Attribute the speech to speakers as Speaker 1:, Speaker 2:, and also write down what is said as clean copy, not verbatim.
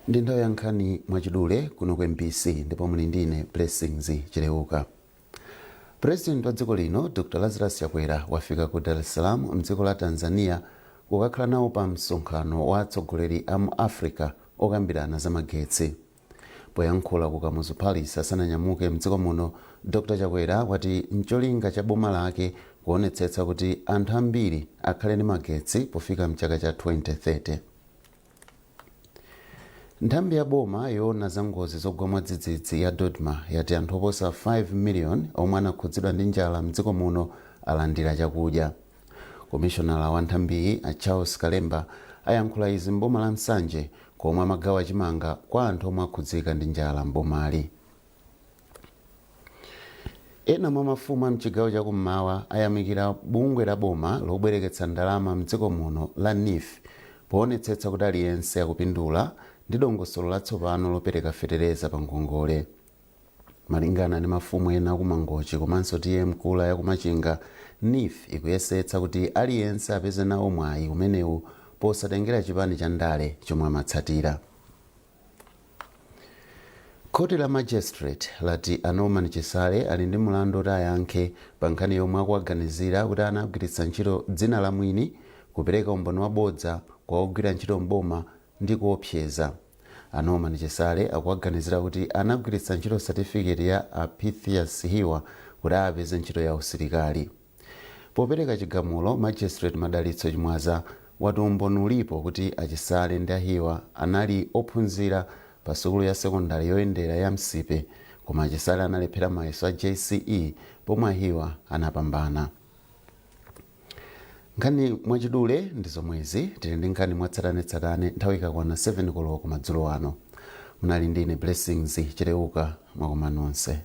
Speaker 1: Ndi nthawi ya nkhani mwachidule kuno ku MBC, ndipo muli ndine Blessings Chileuka. President wa dziko lino Dr Lazarus Chakwera wafika ku Dar es Salaam mdziko la Tanzania kukakhala nawo pa msonkhano wa atsogoleri a mu Africa okambirana za magetsi. Poyankhula ku Kamuzu Palace asananyamuke mdziko muno, Dr Chakwera wati ncholinga cha boma lake kuonetsetsa kuti anthu ambiri akhale ndi magetsi pofika mchaka cha 2030. Nthambi ya boma yoona za ngozi zogwa mwadzidzidzi ya DoDMA yati anthu oposa 5 million omwe anakhudzidwa ndi njala mdziko muno alandira chakudya. Komishonala wa nthambiyi a Charles Kalemba ayankhula izi mboma la Nsanje komwe amagawa chimanga kwa anthu omwe akhudzika ndi njala mbomali. Ena mwa mafumu a mchigawo chakummawa ayamikira bungwe la boma lobwereketsa ndalama mdziko muno la NEEF poonetsetsa kuti aliyense akupindula ndi dongosolo latsopano lopereka fetereza pa ngongole. Malingana ndi mafumu ena akuMangochi komanso T/A Mkula yakuMachinga, NEEF ikuyesetsa kuti aliyense apeze nawo mwayi umenewu posatengera chipani cha ndale chomwe amatsatira. Khoti la magistrate lati a Norman Chisale ali ndi mulandu oti ayankhe pa nkhani yomwe akuwaganizira kuti anagwiritsa ntchito dzina la mwini kupereka umboni wabodza kwa ogwira ntchito mboma ndi kuopseza. A Norman Chisale akuwaganizira kuti anagwiritsa ntchito satifiketi ya a Pythias Hiwa kuti apeze ntchito ya usilikali. Popereka chigamulo, Magistrate Madalitso Chimwaza wati umboni ulipo kuti aChisale ndi aHiwa anali ophunzira pa sukulu ya sekondari yoyendera ya Msipe, koma aChisale analephera mayeso a JCE pomwe aHiwa anapambana. Nkhani mwachidule ndi zomwezi. Tili ndi nkhani mwatsatanetsatane nthawi ikakwana 7 koloko madzulo ano. Munali ndine Blessings Chileuka. Mwakoma nonse.